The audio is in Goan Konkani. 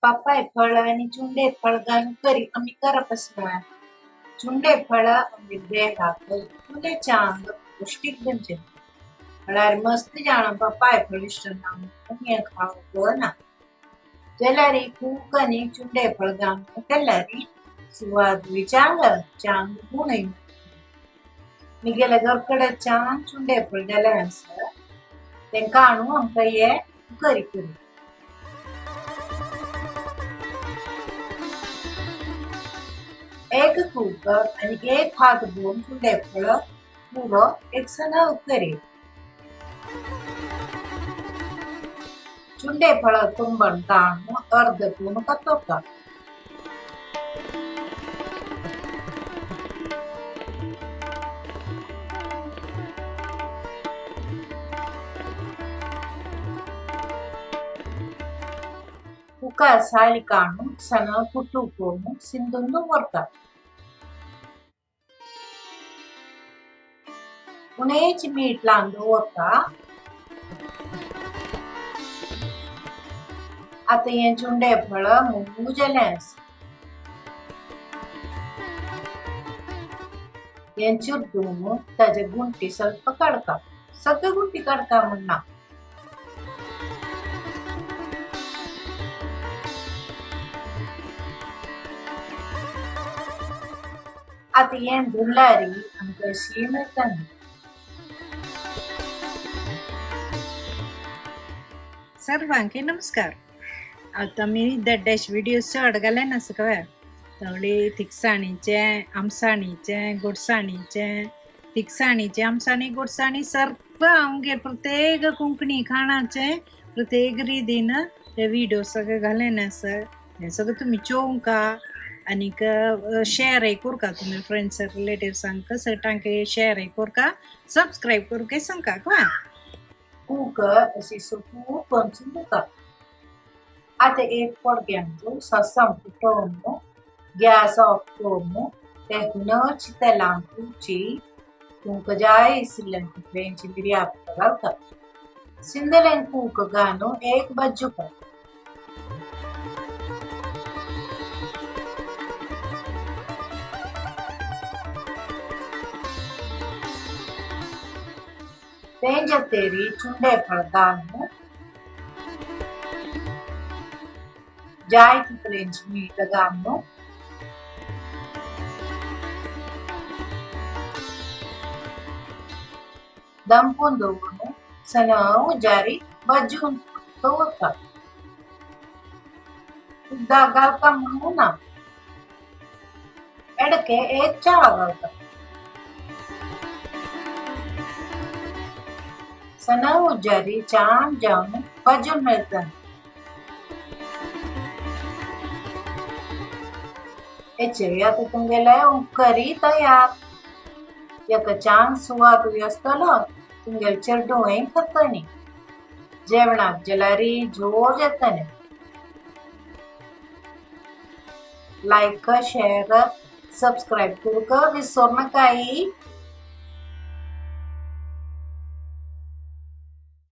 पप्पाय फळ आनी चुंडे फळ घालून करी आमी करप आसना. चुंडे फळ आमगे देहाक तुले चांग पौष्टीक बनचे. म्हळ्यार मस्त जाणा पप्पाय फळ इश्ट ना आमी खावंक ना. जाल्यार कूक आनी चुंडे फळ घालून केल्यार सुवादूय चांग चांग गुणूय. मिगेले घरकडे चांग चुंडे फळ जालें आसा तेंकां हाडून आमकां हे करी करी. एक कूक आनी एक हात भरून चुंडे फळ पुरो एक सणा करी. चुंडे फळ ತುಂಬನ್ ತಾನು अर्ध पूर्ण कतोका. कुकर साली काणू सण कुटू कोणू सिंधुंदू worka. उणेच मीठ लावन दवरता. आतां हें चुंडे फळ मोव जालें आसा. हें चिड्डून ताजे गुंटी स्वल्प काडता. सगळे गुंटी काडता म्हण ना. आतां हें धुल्यार आमकां अशी मेळटली. सर्वांकी नमस्कार. आतां आमी देड्डेश व्हिडियो चड घाले ना सगळे तावळी तिखसाणीचे आमसाणीचे गोडसाणीचे तिखसाणीचे आमसाणी गोडसाणी सर्व आमगेर प्रत्येक कोंकणी खाणाचे प्रत्येक रितीन ते व्हिडियो सगळे घाले ना सर. हें सगळें तुमी चोवंका आनीक शेयरय करका तुमी फ्रेंड्स रिलेटिव्सांक सगळ्यांक शेयरय करका सबस्क्रायब करूंक सांगका कळ्ळें. कूक अशी सुकू पंचून दिता. आतां एक पडग्यांतू ससां फुटोवन गॅस ऑफ करून ते हुनच तेलान पुची तुमकां जाय आशिल्लें तितलेंची मिरयां घालता. सिंदलें कूक घालून एक बाजू कर. तेंच्या तेरी चुंडे फळ घालून जाय तितलेंच मीठ घालून दमपून दवरून सणा उजारी भाजून दवरता. उदक घालता म्हणून ना. एडके एक चाळो घालता. सणा उजारी छान जावन भाजून मेळटा. हेचेय आतां तुमगेले करी तयार. एका छान सुवादूय आसतलो तुमगेले चेडूंय खातली. जेवणाक जाल्यार जोर जातलें. लायक शेअर सबस्क्रायब करूंक विसर नाकाय.